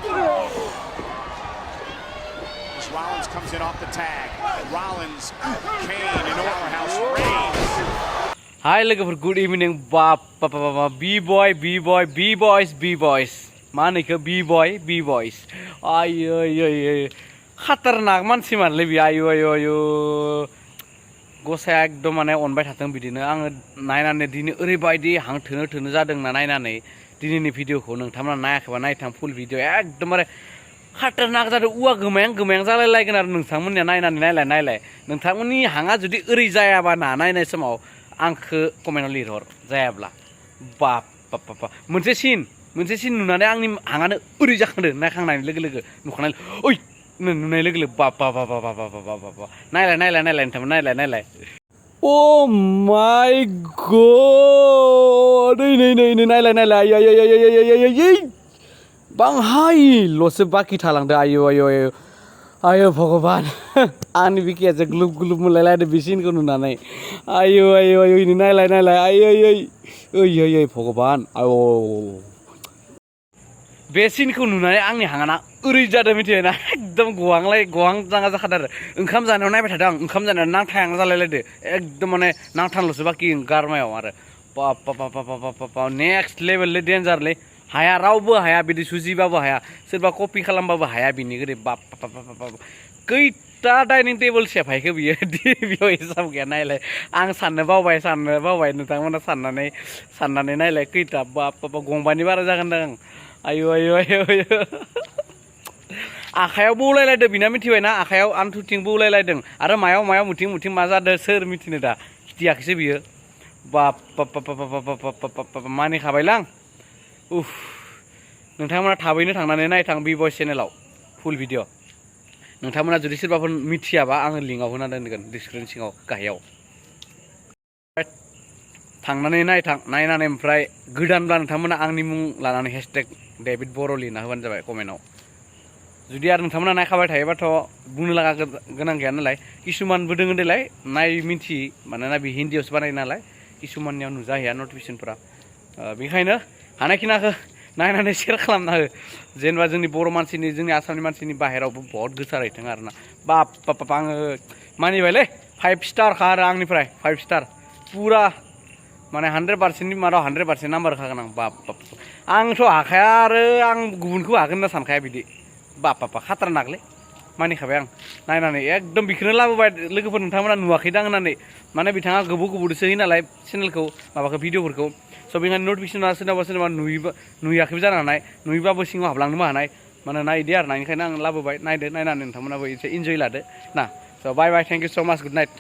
As Rollins comes in off the tag. Rollins, Kane, and Powerhouse Reigns. Hi, good evening. B-boy, B-boy, B-boys, B-boys. Manika B-boy, B-boys. Ay. Khatarnak mansi manle bi ayo. Gosaya ekdom mane onबाय थाथों बिदिनो आङो नायनानै दिनै ओरैबायदि हां थोनो जादोंना नायनानै दिनैनि भिडिअखौ नोंथांमोना नायाखैबा नायथां फुल भिडिअ एकदमबारे खाटारनाक जादों औवा गोमायां जालायलायगोन आरो नोंथांमोननिया नायलाय नोंथांमोननि हाङा जुदि ओरै जायाबा ना नायनाय समाव आंखो कमेन्टआव लिरहर जायाब्ला बाप मोनसे सिन नुनानै आंनि हाङानो ओरै जाखांदों नायखांनायनि लोगो नुखानाय ओइ नुनाय लोगो बाप नायलाय नोंथांमोन नायलाय Oh my god! नै नायलाय आय बांहायल'सो बाखि थालांदो आयो भगबान आंनि बिखाया जे ग्लुब मोनलायलायदो बे सिनखौ नुनानै आयो नायलाय ओइ भगबान आयो बे सिनखौ नुनानै आंनि हाङाना ओरै जादों मिथिबायना एकदम गहां जाखादों आरो ओंखाम जानायाव नायबाय थादों आं ओंखाम जानायाव नांथायां जालायलायदो एकदम माने नांथांल'सो बाखि गारमायाव आरो बाप नेक्स्ट लेभेललै डेन्जारलै हाया रावबो हाया बिदि सुजिबाबो हाया सोरबा कपि खालामबाबो हाया बिनि गोदै बाप खैथा डाइनिं टेबोल सेफायखो बियो बेयाव हिसाब गैया नायलाय आं साननो बावबाय नोंथांमोना साननानै नायलाय खैथा बाप गंबानि बारा जागोनदां आं आयो आखायाव बौलायलायदों बिना मिथिबायना आखायाव आन्थुथिं बौलायलायदों आरो मायाव मुथिं मा जादों सोर मिथिनो दा खिथियाखैसो बियो बाप मानिखाबायलां उफ नोंथांमोना थाबैनो थांनानै नायथां B-boy चेनेलाव फुल भिडिअ नोंथांमोना जुदि सोरबाफोर मिथियाबा आङो लिंकआव होना दोनगोन डिसक्रिपसन सिङाव गाहायाव थांनानै नायनानै ओमफ्राय गोदानब्ला नोंथांमोना आंनि मुं लानानै हेशटेग डेभिड बर' लिरना होबानो जाबाय कमेन्टआव जुदि आरो नोंथांमोना नायखाबाय थायोबाथ' बुंनो लागा गोनां गैया नालाय किसुमानबो दोङो देलाय मिथियि मानोना बे हिन्दीयावसो बानायो नालाय किसुमाननियाव नुजाहैया नटिफिकेसनफोरा बेनिखायनो हानायखिनिखौ नायनानै शेयार खालामना हो जेनेबा जोंनि बर' मानसिनि जोंनि आसामनि मानसिनि बाहेरावबो बहुत गोसारहैथों आरोना बाप आङो मानिबायलै 5 स्टारखा आरो आंनिफ्राय 5 स्टार पुरा माने 100%नि मादाव 100% नाम्बार होखागोन आं बाप आंथ' हाखाया आरो आं गुबुनखौ हागोन होनना सानखाया बिदि बाप खाटारनाकलै मानिखाबाय आं नायनानै एकदम बेखौनो लाबोबाय लोगोफोर नोंथांमोना नुवाखैदां होननानै माने बिथाङा गोबावसो होयो नालाय चेनेलखौ माबाखौ भिडिअफोरखौ स' बेनिखायनो नटिफिकेसना सोरनाबा नुयाखैबो जानो हानाय नुयोबाबो सिङाव हाबलांनोबो हानाय मानोना इदि आरोना ओंखायनो आं लाबोबाय नायनानै नोंथांमोनाबो एसे इन्जय लादो ना स' बाय थेंक इउ स' माच गुड नाइट